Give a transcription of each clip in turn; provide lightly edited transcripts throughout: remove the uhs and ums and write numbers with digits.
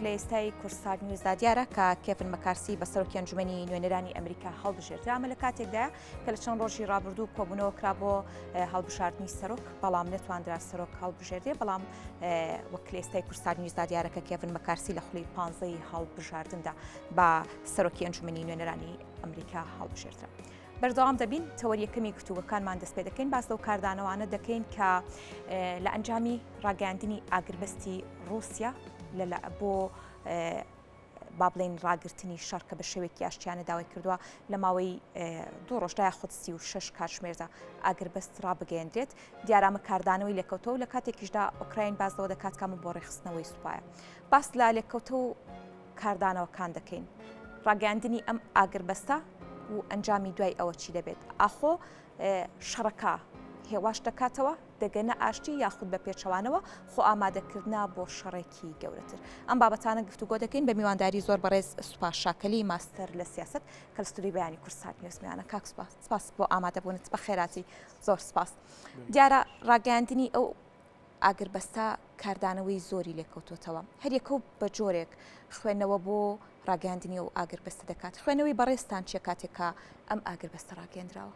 وەک لە ئێستای کوردستات نیوزدا دیارە کە کێڤن مەکارسی بە سەرۆکی ئەنجومەنی نوێنەرانی ئەمریکا هەڵبژێردرا ئەمە لە کاتێکدایە کە لە چەند ڕۆژی ڕابردوو کۆبوونەوە کرا بۆ هەڵبژاردنی سەرۆک بەڵام نەتواندرا سەرۆک هەڵبژێردێ بەڵام وەک لە ئێستای کوردستات نیوزدا دیارە کە کێڤن مەکارسی لە خولی پانزەی هەڵبژاردندا بە سەرۆکی ئەنجومەنی نوێنەرانی ئەمریکا هەڵبژێردرا. بەردەوام دەبین تەوەر یەکەمی گفتوگۆکانمان دەست پێ دەکەین باس لەو کاردانەوانە دەکەین کە لە ئەنجامی ڕاگەیاندنی ئاگربەستی ڕووسیا لە بۆ با بڵێین ڕاگرتنی شەڕ کە بە شێوەیەکی ئاشتیانە داوای کردووە لە ماوەی دوو ڕۆژدا یاخود 36 کاتژمێردا ئاگربەست ڕابگەیەندرێت دیارامە کاردانەوەی لێکەوتەوە لە کاتێکیشدا ئۆکراین باس لەوە دەکات کامە بۆ ڕێکخستنەوەی سوپایە باس لە لێکەوتە و کاردانەوەکان دەکەین. ڕاگەیاندنی ئەم ئاگربەستە و ئەنجامی دوای ئەوە چی دەبێت؟ ئاخۆ شەڕەکە هێواش دەکاتەوە، دەگەنە ئاشتی یاخود بە پێچەوانەوە خۆ ئامادەکردنە بۆ شەڕێکی گەورەتر؟ ئەم بابەتانە گفتوگۆ دەکەین بە میوانداری زۆر بەڕێز سوپا شاکەلی ماستەر لە سیاسەت کە لە ستۆدیۆی بەیانی کوردسات نیوز میوانە. کاک سوپا سپاس بۆ ئامادەبوونت، بەخێراتی زۆر سپاس. دیارە ڕاگەیاندنی ئەو ئاگربەستە کاردانەوەی زۆری لێکەوتۆتەوە، هەریەکەو بە جۆرێک خوێندنەوە بۆ ڕاگەیاندنی ئەو ئاگربەستە دەکات، خوێندنەوەی بەڕێزتان چیە کاتێک کە ئەم ئاگربەستە ڕاگەیەندراوە؟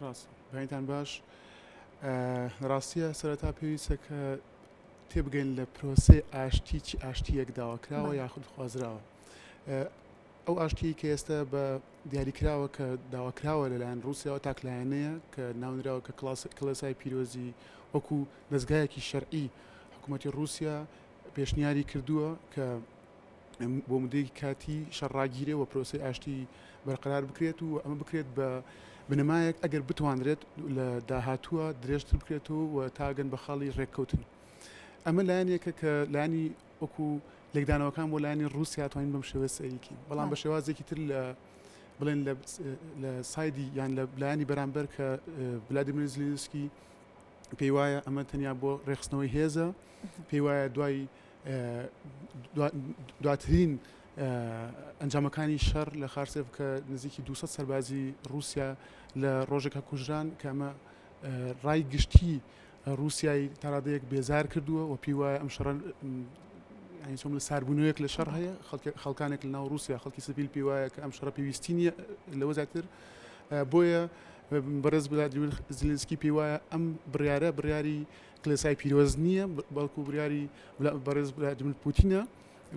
ڕاستە، بەینتان باش. ڕاستیە سەرەتا پێویستە کە تێبگەین لە پرۆسەی ئاشتی چی ئاشتیەک داواکراوە یاخود خوازراوە. ئەو ئاشتیەی کە ئێستا بە دیاریکراوە کە داواکراوە لەلایەن ڕووسیاوە تاکلایەنەیە کە ناونراوە کە کڵێسای پیرۆزی وەکو دەزگایەکی شەرعی حکوومەتی ڕووسیا پێشنیاری کردووە کە بۆ مدەیەکی کاتی شەڕ ڕاگیرێ و پرۆسەی ئاشتی بەرقەرار بکرێت و ئەمە بکرێت بە بنەمایەک ئەگەر بتوانرێت لە داهاتووە درێژتر بکرێتەوە و تاگەن بە خاڵی ڕێککەوتن. ئەمە لایەنێکە کە لایەنی وەکو لێکدانەوەکان بۆ لایەنی ڕووسیا توانین بەم شێوەیە سەیری کەین بەڵام بە شێوازێکی تر لە بڵێن لە side ی یان لە لایەنی بەرامبەر کە ڤلادیمیر زلینسکی پێی وایە ئەمە تەنیا بۆ ڕێکخستنەوەی هێزە پێی وایە دوای دواترین ئەنجامەکانی شەڕ لە خارسێف کە نزیکی 200 سەربازی رووسیا لە ڕۆژێکە کوژران کە ئەمە ڕای گشتی ڕووسیای تا ڕادەیەک بێزار کردووە و پێی وایە ئەم شەڕە یانی چۆن بڵێ ساربوونەوەیەک لە شەڕ هەیە خەڵکانێک لە ناو ڕووسیا خەڵکی سڤیل پێی وایە کە ئەم شەڕە پێویستی نییە لەوە زیاتر بۆیە بەڕێز ولادیمیر زیلینسکی پێی وایە ئەم بڕیارە بڕیاری کلێسای پیرۆز نییە بەڵکو بڕیاری بەڕێز ولادیمیر پوتینە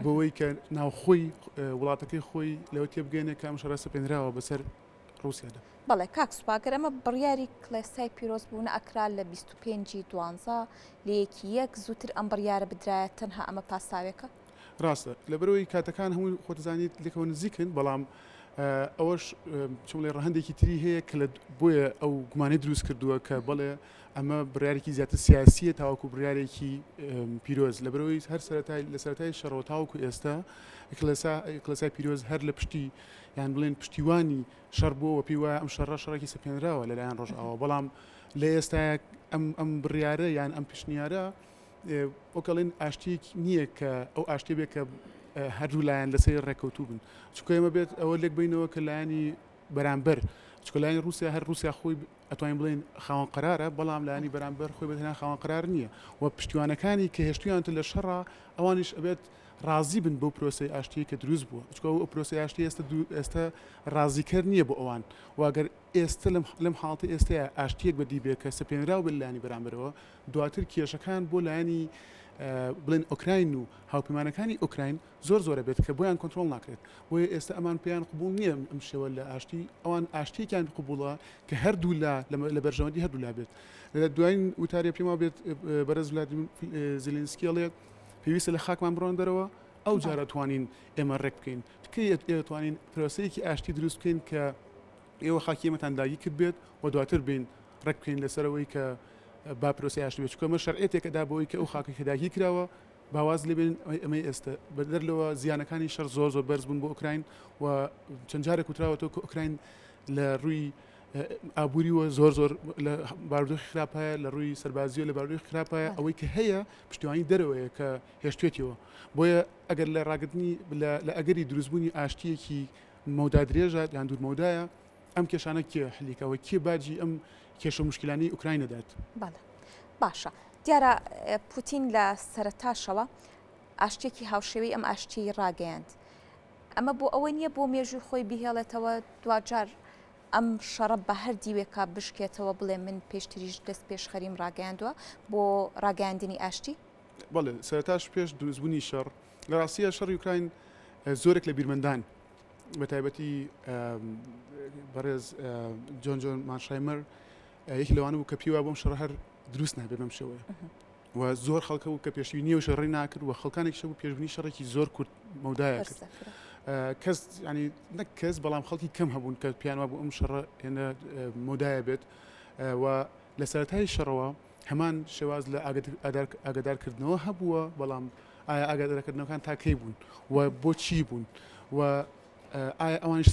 بۆەوەی کە ناوخۆی وڵاتەکەی خۆی لەوە تێبگەێنێ کە ئەم شەڕە سەپێنراوە بەسەر ڕووسیادا. بەڵێ کاک سوپا گەر ئەمە بڕیاری کڵێسای پیرۆز بوو نەئەکرا لە 25 ی دوانزە لە یەکی یەک زووتر ئەم بڕیارە بدرایە تەنها ئەمە پاساوێکە؟ ڕاستە لەبەرئەوەی کاتەکان هەمووی خۆت دەزانیت لێکەوە نزیکن بەڵام ئەوەش چۆن بڵێ ڕەهەندێکی تری هەیە کە لە بۆیە ئەو گومانەی دروست کردووە کە بەڵێ ئەمە بڕیارێکی زیاتر سیاسیە تاوەکو بڕیارێکی پیرۆز لەبەرئەوەی هەر سەرەتای لە سەرەتای شەڕەوە تاوەکو ئێستا کڵێسا کڵێسای پیرۆز هەر لە پشتی یان بڵێن پشتیوانی شەڕ بووە و پێی وایە ئەم شەڕە شەڕێکی سەپێنراوە لەلایەن ڕۆژئاوا بەڵام لە ئێستایا ئەم ئەم بڕیارە یان ئەم پێشنیارە وەک ئەڵێن ئاشتییەک نییە کە ئەو ئاشتیە بێت کە هەردوو لایەن لەسەری ڕێککەوتوو بن چونکە ئێمە بێت ئەوە لێک بینەوە کە لایەنی بەرامبەر چونکە لایەنی ڕووسیا هەر ڕووسیا خۆی ئەتوانین بڵێین خاوەن قەرارە بەڵام لایەنی بەرامبەر خۆی بەتەنیا خاوەن قەرار نییە و پشتیوانەکانی کە هێشتویانتە لە شەڕا ئەوانیش ئەبێت ڕازی بن بەو پرۆسەی ئاشتیەی کە دروست بووە چونکە ئەو پرۆسەی ئاشتی ئێستا ئێستا ڕازیکەر نییە بۆ ئەوان و گەر ئێستا لەم لەم حاڵەتی ئێستەیە ئاشتیەک بەدی بێ کە سەپێنراو بێت لایەنی بەرامبەرەوە دواتر کێشەکان بۆ لایەنی بڵێن ئۆکراین و هاوپەیمانەکانی ئۆکراین زۆر زۆرە بێت کە بۆیان کۆنترۆڵ ناکرێت بۆیە ئێستا ئەمان پێیان قبوڵ نییە ئەم شێوە لە ئاشتی ئەوان ئاشتیەکیان قبوڵە کە هەردوو لا لە بەرژەوەندی هەردوو لا بێت لە دوایین وتارێ پێم وابێت بەرز ولادیمیر زیلینسکی ئەڵێت پێویستە لە خاکمان بڕۆن دەرەوە ئەو جارە توانین ئێمە ڕێک بکەین کەی ئێمە توانین پرۆسەیەکی ئاشتی دروست بکەین کە ئێوە خاکی ئێمەتان داگیر کرد بێت و دواتر بین ڕێک بکەین لەسەرەوەی کە با پرۆسەی ئاشتی بێت چونکە ئەمە شەرعیەتێکە دا بۆی کە ئەو خاکە کە داگیر کراوە با واز لێ بێنین ئەمەی ئێستا بەدەر لەوە زیانەکانی شەڕ زۆر زۆر بەرز بوون بۆ ئۆکراین و چەند جارێک وتراوەتەوە کە ئۆکراین لە ڕووی ئابووریوە زۆر زۆر لە بارودۆخی خراپ هەیە لە ڕووی سەربازیەوە لە بارودۆخی خراپ هەیە ئەوەی کە هەیە پشتیوانی دەرەوەیە کە هێشتێتیەوە بۆیە ئەگەر لە ڕاگرتنی لە ئەگەری دروستبوونی ئاشتیەکی مەودا درێژە یان دوور مەودایە ئەم کێشانە کێ حلیکەوە کێ باجی ئەم کێشە مشکلانی ئۆکراین دەدات؟ بەڵێ باشە دیارە پوتین لە سەرەتاشەوە. ئاشتیەکی هاوشێوەی ئەم ئاشتیەی ڕاگەیاند. ئەمە بۆ ئەوە نییە بۆ مێژووی خۆی بیهێڵێتەوە دواجار ئەم شەڕە بە هەر دیوێکا بشکێتەوە بڵێ من پێشتریش دەست پێشخەریم ڕاگەیاندووە بۆ ڕاگەیاندنی ئاشتی؟ بەڵێ سەرەتاش پێش دروستبوونی شەڕ لە ڕاستیە شەڕی ئوکراین زۆرێک لە بیرمەندان بە تایبەتی بەڕێز جۆن جۆن مانشایمەر یەکی لەوانە بوو کە پێی وابوو ئەم شەڕە هەر دروست نابێت بەم شێوەیە و زۆر خەڵکە بوو کە پێشبینی و شەڕی ناکرد و خەڵکانێک شەبوو پێشبینی شەڕێکی زۆر کورت مەودایە کرد کەس ینی نەک کەس بەڵام خەڵکی کەم هەبوون کە پیان وابوو ئەم شەڕە هێنە مەودایە بێت و لە سەرەتای شەڕەوە هەمان شێواز لە ئاگادارکردنەوە هەبووە بەڵام ئایا ئاگادارکردنەوەکان تا کەی بوون و بۆچی بوون و ئایا ئەوانیش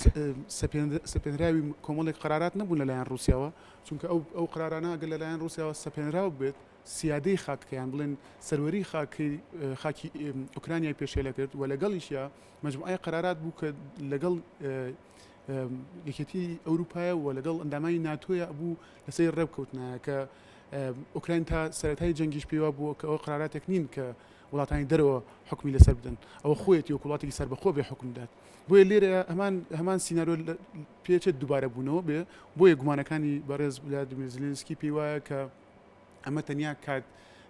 سەپێنراوی کۆمەڵێک قەرارات نەبوون لەلایەن ڕووسیاوە؟ چونکە ئەو ئەو قەرارانە ئەگەر لەلایەن ڕووسیاوە سەپێنراو بێت، سیادەی خاکەکە یان بڵێن سەروەری خاکەی خاکی ئۆکرانیای پێشێلە کرد و لەگەڵیشیا مەجموعەی قەرارات بوو کە لەگەڵ یەکێتی ئەوروپایە و لەگەڵ ئەندامانی ناتۆیە بوو لەسەری ڕێبکەوتنایە کە ئۆکراین تا سەرەتای جەنگیش پێی وابووە کە ئەوە قەراراتێک نین کە وڵاتانی دەرەوە حوکمی لەسەر بدەن ئەوە خۆیەتی وەکو وڵاتێکی سەربەخۆ بێ حوکم بدات بۆیە لێرە هەمان هەمان سیناریۆ پێچێت دووبارە بوونەوە بێ بۆیە گومانەکانی بەڕێز ولادیمیر زیلینسکی پێی وایە کە ئەمە تەنیا کات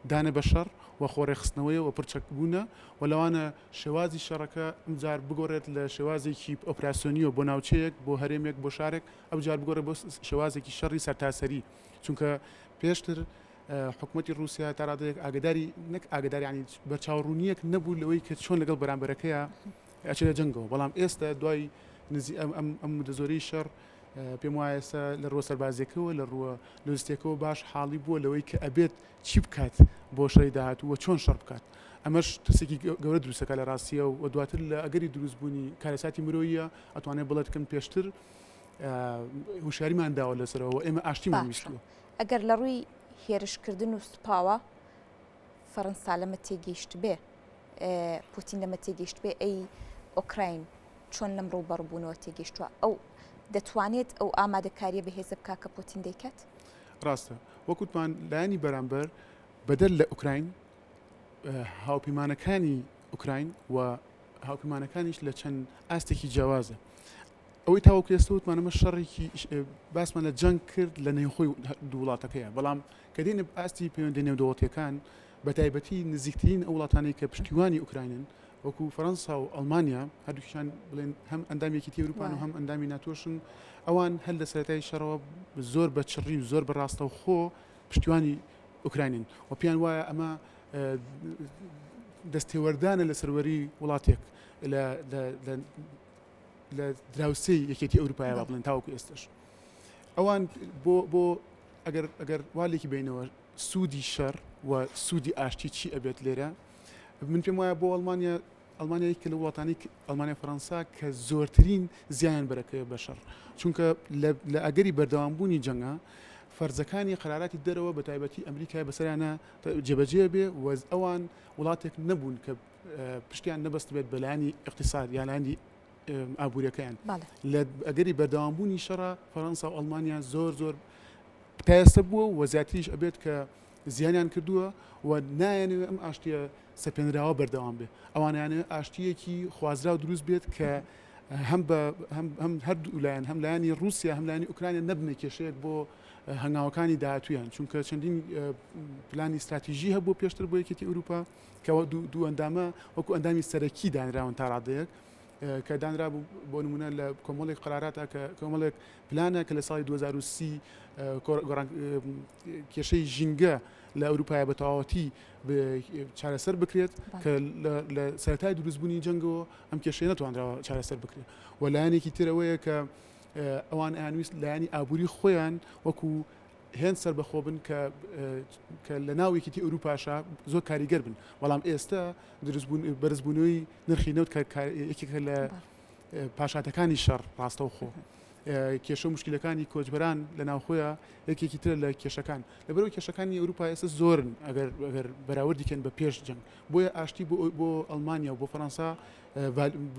دانە بە شەڕ و خۆڕێخستنەوەیە و پڕچەکبوونە و لەوانە شێوازی شەڕەکە ئەمجار بگۆڕێت لە شێوازێکی ئۆپراسیۆنیەوە بۆ ناوچەیەک بۆ هەرێمێک بۆ شارێک ئەوجار بگۆڕێت بۆ شێوازێکی شەڕی سەرتاسەری چونکە پێشتر حکومەتی ڕووسیا تا ڕادەیەک ئاگداری نەک ئاگدار ینی بەرچاوڕوونیەک نەبوو لەوەی کە چۆن لەگەڵ بەرامبەرەکەیە ئەچێتە جەنگەوە بەڵام ئێستا دوای نزی ئەم ئەم ئەم مدە زۆرەی شەڕ پێم وایە ئێستا لە ڕووە سەربازیەکەوە لە ڕووە لۆجستیەکەوە باش حاڵی بووە لەوەی کە ئەبێت چی بکات بۆ شەڕی داهاتوو و چۆن شەڕ بکات ئەمەش ترسێکی گەورە دروستەکە لە ڕاستیە و دواتر لە ئەگەری دروستبوونی کارەساتی مرۆیە ئەتوانێت بڵێت کەم پێشتر هوشیاریمان داوە لەسەرەوە ئێمە ئاشتیمان باشە ویستووە. ئەگەر لە ڕووی هێرشکردن و سوپاوە فەرەنسا لەمە تێگەیشتبێ، پوتین لەمە تێگەیشتبێ، ئەی ئۆکراین چۆن لەم ڕووبەڕووبوونەوە تێگەیشتووە؟ ئەو دەتوانێت ئەو ئامادەکارییە بەهێزە بکات کە پوتین دەیکات؟ ڕاستە. وەک وتمان لایەنی بەرامبەر بەدەر لە ئۆکراین، هاوپەیمانەکانی ئۆکراین و هاوپەیمانەکانیش لە چەند ئاستێکی جیاوازە. ئەوەی تاوەکو ئێستا وتمان ئەمە شەڕێکی باسمان لە جەنگ کرد لە نێوخۆی دوو وڵاتەکەیە بەڵام کە دێنە ئاستی پەیوەندی نێودەوڵەتیەکان بە تایبەتی نزیکترین ئەو وڵاتانەی کە پشتیوانی ئۆکراینن وەکو فەرەنسا و ئەڵمانیا هەردووکیان بڵێن هەم ئەندامی یەکێتی ئەوروپان و هەم ئەندامی ناتۆشن ئەوان هەر لە سەرەتای شەڕەوە زۆر بە چڕی و زۆر بە ڕاستەوخۆ پشتیوانی ئۆکراینن و پێیان وایە ئەمە دەستێوەردانە لە سەروەری وڵاتێک لە لە دراوسێی یەکێتی ئەوروپایە با بڵێن تاوەکو ئێستش ئەوان بۆ بۆ ئەگەر ئەگەر وا لێکی بینەوە سوودی شەڕ و سوودی ئاشتی چی ئەبێت لێرە من پێم وایە بۆ ئەڵمانیا ئەڵمانیا یەکێکە لە وڵاتانی ئەڵمانیا فەرەنسا کە زۆرترین زیان بەرەکەوێت بە شەڕ چونکە لە ئەگەری بەردەوامبوونی جەنگە فەرزەکانی قەراراتی دەرەوە بە تایبەتی ئەمریکای بەسەریانە جێبەجێ بێ و ئەوان وڵاتێک نەبوون کە پشتیان نەبەستبێت بە لایەنی ئیقتیساد یان لایەنی ئابووریەکەیان لە ئەگەری بەردەوامبوونی شەڕە فەرەنسا و ئەڵمانیا زۆر زۆر تا ئێستا بووە و زیاتریش ئەبێت کە زیانیان کردووە و نایەنەوێ ئەم ئاشتیە سەپێنراوە بەردەوام بێ ئەوانیانەوێ ئاشتیەکی خوازراو دروست بێت کە هەم بە هەم هەردوو لایەن هەم لایەنی رووسیا هەم لایەنی ئۆکرانیا نەبنە کێشەیەک بۆ هەنگاوەکانی داهاتویان چونکە چەندین پلانی استراتیژی هەبوو پێشتر بۆ یەکێتی ئەوروپا کە دوو ئەندامە وەکو ئەندامی سەرەکی دانراون تا ڕادەیەک کە دانرابوو بۆ نمونە لە کۆمەڵێک قەراراتە کە کۆمەڵێک پلانە کە لە ساڵی 2030 کێشەی ژینگە لە ئەوروپایە بە تەواوەتی چارەسەر بکرێت کە لە سەرەتای دروستبوونی جەنگەوە ئەم کێشەیە نەتوانراوە چارەسەر بکرێت و لایەنێکی ترەوەیە کە ئەوان ئەیانویست لایەنی ئابووری خۆیان وەکو هێند سەربەخۆ بن کە کە لە ناو یەکێتی ئەوروپاشا زۆر کاریگەر بن بەڵام ئێستا دروستبوون بەرزبوونەوەی نرخی نەوت کە یەکێکە لە پاشاتەکانی شەڕ ڕاستەوخۆ کێشە و مشکلەکانی کۆچبەران لە ناوخۆیە یەکێکی ترە لە کێشەکان لەبەرەوە کێشەکانی ئەوروپا ئێستا زۆرن ئەگەر ئەگەر بەراوردی کەن بە پێش جەنگ بۆیە ئاشتی بۆ بۆ ئەڵمانیا و بۆ فەرەنسا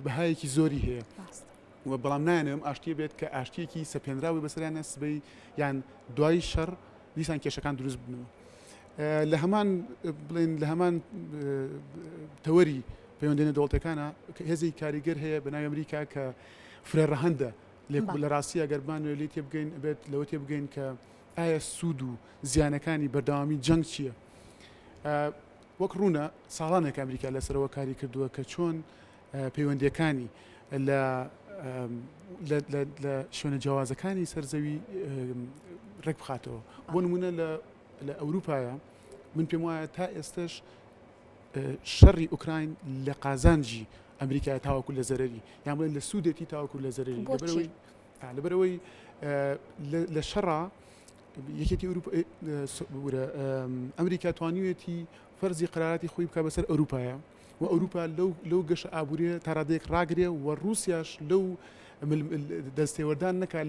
بەهایەکی زۆری هەیە. و بەڵام نایانەوێ ئەم ئاشتیە بێت کە ئاشتیەکی سەپێنراوی بەسەریانە سبەی یان دوای شەڕ دیسان کێشەکان دروست بنەوە. لە هەمان بڵێن لە هەمان تەوەری پەیوەندی نێودەوڵەتەکانە هێزێکی کاریگەر هەیە بە ناوی ئەمریکا کە فرە ڕەهەندە لە ڕاستیە گەر بمانەوێت لێی تێبگەین ئەبێت لەوە تێبگەین کە ئایا سوود و زیانەکانی بەردەوامی جەنگ چییە؟ وەک ڕوونە ساڵانێک ئەمریکا لەسەرەوە کاری کردووە کە چۆن پەیوەندیەکانی لە لە شوێنە جیاوازەکانی سەرزەوی ڕێک بخاتەوە بۆ نمونە لە لە ئەوروپایە من پێم وایە تا ئێستش شەڕی ئۆکراین لە قازانجی ئەمریکا تاوەکو لە زەرری یان بڵێن لە سوودێتی تاوەکو لە زەرری لەبەرەوەی لەبەرەوەی لە شەڕا یەکێتی ئەوروپا ئەمریکا توانیوێتی فەرزی قەراراتی خۆی بکا بەسەر ئەوروپایە و ئەوروپا لەو لەو گەشە ئابووریە تا ڕادەیەک ڕاگرێ و ڕووسیاش لەو دەستێوەردان نەکات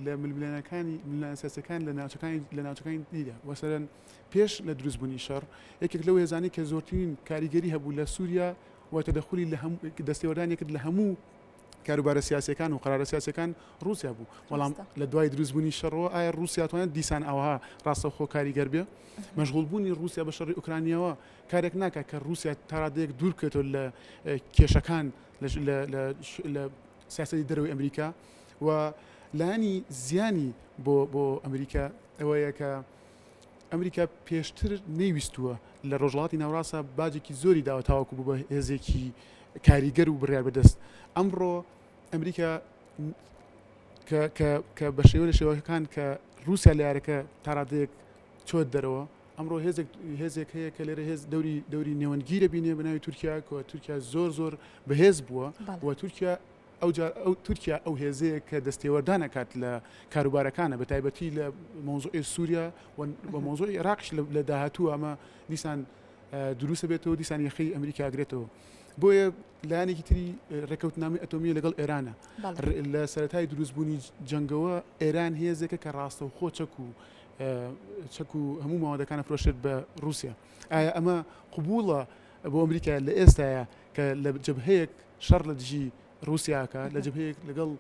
لە ململانەکانی ململانێ سیاسیەکان لە ناوچەکانی لە ناوچەکانی دیدا وەسەرەن پێش لە دروستبوونی شەڕ یەکێک لەو هێزانەی کە زۆرترین کاریگەری هەبوو لە سووریا و تەدەخولی لە هەموو دەستێوەردانی کرد لە هەموو کاروبارە سیاسیەکان و قەرارە سیاسیەکان ڕووسیا بوو بەڵام لە دوای دروستبوونی شەڕەوە ئایا ڕووسیا توانێت دیسان ئاوها ڕاستەوخۆ کاریگەر بێ مەشغوڵبوونی ڕووسیا بە شەڕی ئۆکرانیاوە کارێک ناکات کە ڕووسیا تا ڕادەیەک دوور بکەوێتەوە لە کێشەکان لە سیاسەتی دەرەوەی ئەمریکا و لایەنی زیانی بۆ بۆ ئەمریکا ئەوەیە کە ئەمریکا پێشتر نەیویستووە لە ڕۆژهەڵاتی ناوەڕاستە باجێکی زۆری داوە تاوەکو بوو بە هێزێکی کاریگەر و بڕیار بەدەست ئەمڕۆ ئەمریکا کە بە شێوە لە شێوەکان کە رووسیا لە یارەکە تاڕادەیەک چۆت دەرەوە ئەمڕۆ هێزێک هێزێک هەیە کە لێرە هێز دەوری دەوری نێوەندگیرە بینێ بە ناوی تورکیا کە تورکیا زۆر زۆر بەهێز بووە و تورکیا ئەوجار ئەو تورکیا ئەو هێزەیە کە دەستێوەردان ئەکات لە کاروبارەکانە بە تایبەتی لە مەوزوعی سووریا و مەوزوعی عێراقیش لە داهاتوو ئەمە دیسان دروستە بێتەوە دیسان یەخەی ئەمریکا ئەگرێتەوە بۆیە لایەنێکی تری ڕێککەوتنامەی ئەتۆمیە لەگەڵ ئێرانە لە سەرەتای دروستبوونی جەنگەوە ئێران هێزێکە کە ڕاستەوخۆ چەک و چەک و هەموو ماوەدەکانە فرۆشێت بە رووسیا ئایا ئەمە قبوڵە بۆ ئەمریکا لە ئێستاە کە لە جبهەیەک شەڕ لە دژی ڕووسیا ئەکات لە جبهەیەک لەگەڵ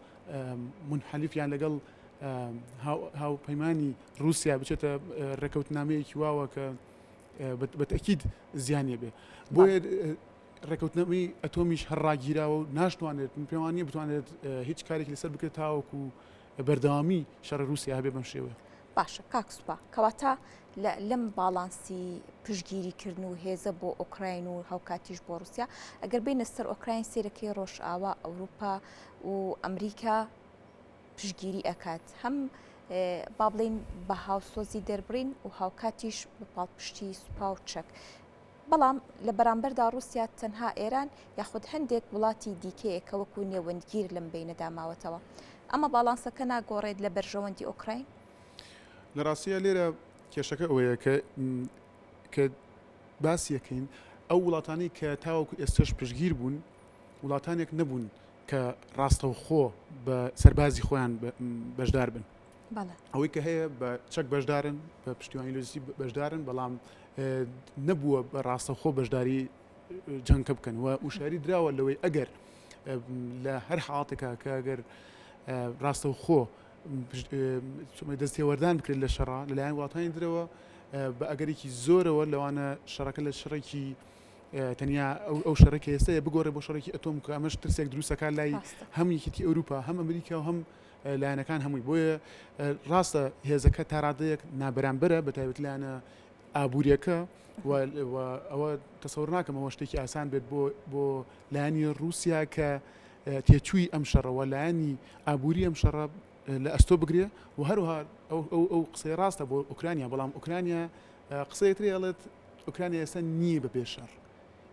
مونحەلیف یان لەگەڵ هاوپەیمانی ڕووسیا بچێتە ڕێکەوتنامەیەکی واوە کە بە تەکید زیانێ بێ بۆیە ڕێکەوتنەوەی ئەتۆمیش هەر ڕاگیراوە و ناشتوانێت من پێوانە بتوانێت هیچ کارێک لەسەر بکرێت تاوەکو بەردەوامی شەڕی ڕووسیا هەبێ بەم شێوەیە. باشە کاک سوپا کەواتە لەم باڵانسی پشتگیری کردن و هێزە بۆ ئۆکراین و هاوکاتیش بۆ ڕوسیا ئەگەر بینە سەر ئۆکراین سیرەکەی ڕۆژئاوا ئەوروپا و ئەمریکا پشتگیری ئەکات هەم با بڵین بە هاوسۆزی دەربڕین و هاوکاتیش بە پاڵپشتی سوپا و چەک بەڵام لە بەرامبەردا ڕووسیا تەنها ئێران یاخود هەندێک وڵاتی دیکەیە کە وەکو نێوەندگیر لەم بەینەدا ماوەتەوە. ئەمە باڵانسەکە ناگۆڕێت لە بەرژەوەندی ئۆکراین؟ لە ڕاستیا لێرە کێشەکە ئەوەیە کە کە باسی ئەکەین ئەو وڵاتانەی کە تاوەکو ئێستەش پشتگیر بوون وڵاتانێک نەبوون کە ڕاستەوخۆ بە سەربازی خۆیان بەشدار بن. ئەوەی کە هەیە بە چەک بەشدارن بە پشتیوانی لۆجستی بەشدارن بەڵام نەبووە بە ڕاستەوخۆ بەشداری جەنگکە بکەن و وشاری دراوە لەوەی ئەگەر لە هەر حاڵاتێکا کە ئەگەر ڕاستەوخۆ دەستێوەردان بکرێت لە شەڕا لەلایەن وڵاتانی درەوە بە ئەگەرێکی زۆرەوە لەوانە شەڕەکە لە شەڕێکی تەنیا ئەو شەڕێک کە ئێستا بگۆڕێ بۆ شەڕێکی ئەتۆم کە ئەمەش ترسێک دروستەکە لای هەم یەکێتی ئەوروپا هەم ئەمریکا و هەم لایەنەکان هەمووی بۆیە ڕاستە هێزەکە تاڕادەیەک نابەرامبەرە بە تایبەت لایەنە ئابووریەکە و ئەوە تەسەور ناکەم ئەوە شتێکی ئاسان بێت بۆ بۆ لایەنی ڕووسیا کە تێچووی ئەم شەڕەوە لایەنی ئابووری ئەم شەڕە لە ئەستۆ بگرێ و هەروها ئەو ئەو ئەو قسەی ڕاستە بۆ ئۆکرانیا بەڵام ئۆکرانیا قسەیەتری ئەڵێت ئۆکرانیا ئێستا نییە بە بێ شەڕ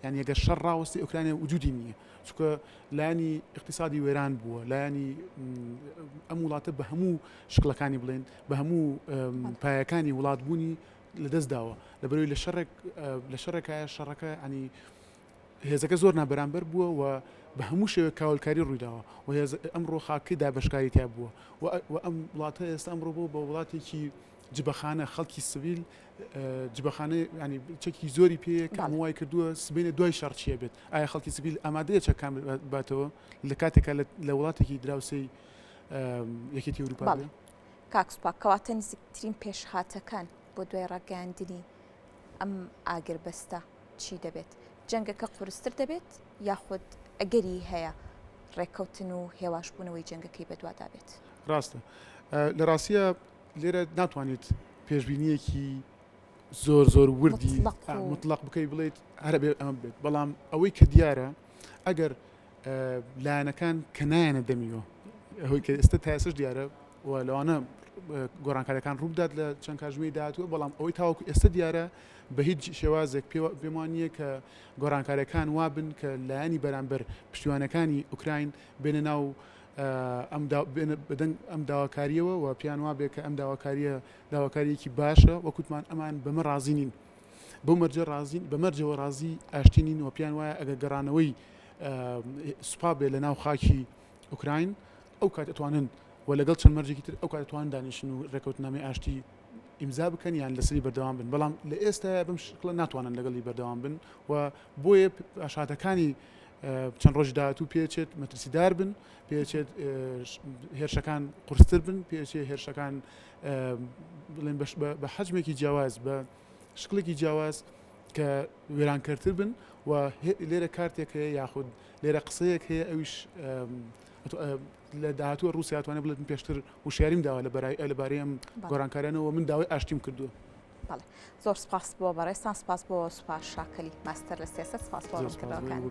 یانی ئەگەر شەڕ ڕاوەستی ئۆکرانیا وجودی نییە چونکە لایەنی اقتصادی وێران بووە لایەنی ئەم وڵاتە بە هەموو شکڵەکانی بڵێن بە هەموو پایەکانی وڵات بوونی لەدەست داوە لەبەرەوەی لە شەڕێک لە شەڕێکایە شەڕەکە ینی هێزەکە زۆر نابەرامبەر بووە و بە هەموو شێوە کاولکاری ڕوویداوە و هێز ئەمڕۆ خاکەی دابەشکاری تیا بووە و ئەم وڵاتە ئێستا ئەمڕۆ بۆ بە وڵاتێکی جبەخانە خەڵکی سڤیل جبەخانە ینی چەکی زۆری پێ کە ئەمە وای کردووە سبینە دوای شەڕ چیە بێت ئایا خەڵکی سڤیل ئامادەیە چەکان باتەوە لە کاتێکا لە وڵاتێکی دراوسێی یەکێتی ئەوروپا بێ؟ کاک سوپا کەواتە نزیکترین پێشهاتەکان بۆ دوای ڕاگەیاندنی. ئەم ئاگربەستە چی دەبێت؟ جەنگەکە قورستر دەبێت یاخود ئەگەری هەیە ڕێککەوتن و هێواشبوونەوەی جەنگەکەی بەدوادا بێت؟ ڕاستە. لە ڕاستیا لێرە ناتوانیت پێشبینییەکی زۆر زۆر وردی مطلق بکەی بڵیت هەر بێ ئەمە بێت بەڵام ئەوەی کە دیارە ئەگەر لایەنەکان کە نایەنە دەمیەوە ئەوەی کە ئێستا تا ئێستاش دیارە و لەوانە گۆڕانکاریەکان ڕووبدات لە چەند کاتژمێری داهاتووە بەڵام ئەوەی تاوەکو ئێستا دیارە بە هیچ شێوازێک پێمان نییە کە گۆڕانکاریەکان وابن کە لایەنی بەرامبەر پشتیوانەکانی ئۆکراین بێنە ناو ئەم بەدەنگ ئەم داواکاریەوە و پێیان وابێ کە ئەم داواکاریە داواکاریەکی باشە وەکوتمان ئەمان بەمە ڕازی نین بەو مەرجە ڕازین بە مەرجەوە ڕازی ئاشتی نین و پێیان وایە ئەگەر گەڕانەوەی سوپا بێ لە ناو خاکی ئۆکراین ئەو کات ئەتوانن و لەگەڵ چەند مەرجێکی تر ئەو کات ئەتوانن دانیشن و ڕێکەوتنامەی ئاشتی ئیمزا بکەن یان لەسەری بەردەوام بن بەڵام لە ئێستا بەم شکڵە ناتوانن لەگەڵی بەردەوام بن و بۆیە پاشهاتەکانی چەند ڕۆژی داهاتوو پێچێت مەترسیدار بن پێچێت هێرشەکان قورستر بن پێچێ هێرشەکان بڵێن بە حەجمێکی جیاواز بە شکڵێکی جیاواز کە وێرانکەرتر بن و لێرە کارتێک هەیە یاخود لێرە قسەیەک هەیە ئەویش لە داهاتووە ڕووسیا توانێت بڵێت من پێشتر وشیاریم داوە لە بەرای لەبارەی ئەم گۆڕانکاریانەوە من داوای ئاشتیم کردووە. بەڵێ زۆر سپاس بۆ بەڕێزتان سپاس بۆ سوپا شاکەلی ماستەر لە سیاسەت سپاس بۆ ڕوونکردنەوەکان.